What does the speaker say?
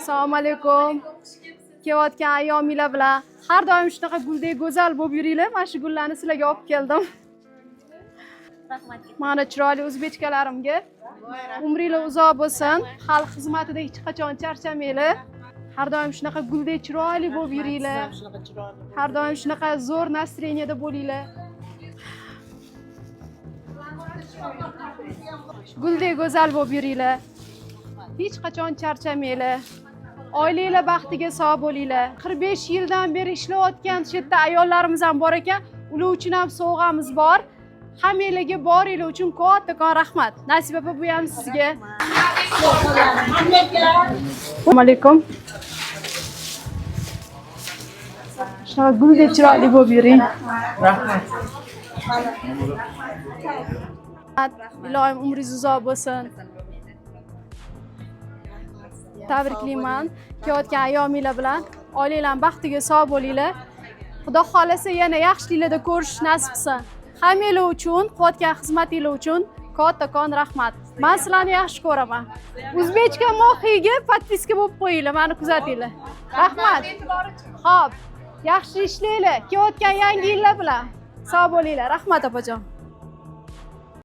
Assalomu alaykum. Kelayotgan ayyominglar bilan har doim shunaqa guldek go'zal bo'lib yuringlar. Mana shu gullarni sizlarga olib keldim. Rahmat. Mana chiroyli o'zbechkalarimga umringlar uzoq bo'lsin. Xalq xizmatida hech qachon charchamanglar. Har doim shunaqa guldek chiroyli bo'lib yuringlar. Har doim shunaqa zo'r настроение da bo'linglar. Guldek go'zal bo'lib yuringlar. Hech qachon charchamanglar. Oilanglar baxtiga sog' bo'linglar. 45 yildan beri ishlayotgan shu yerda ayollarimiz ham bor ekan. Ular uchun ham sovg'amiz bor. Hammanglarga boringlar uchun kattakon rahmat. Nasiba opa, bu ham sizga. Assalomu alaykum. Shunaqa guldek chiroyli bo'lib yuring. Rahmat. Iloyim umringiz uzoq bo'lsin. Tabriklayman. Kelayotgan ayyominglar bilan oilanglar baxtiga sog' bo'linglar. Xudo xohlasa yana yaxshiliklarda ko'rish nasib qilsin. Hammanglar uchun, qilayotgan xizmatinglar uchun kattakon rahmat. Men sizlarni yaxshi ko'raman. O'zbekcha mohiga podpiska bo'lib qo'yinglar, meni kuzatinglar. Rahmat. Xo'p, yaxshi ishlanglar. Kelayotgan yangi yillar bilan. Sog' bo'linglar. Rahmat opajon.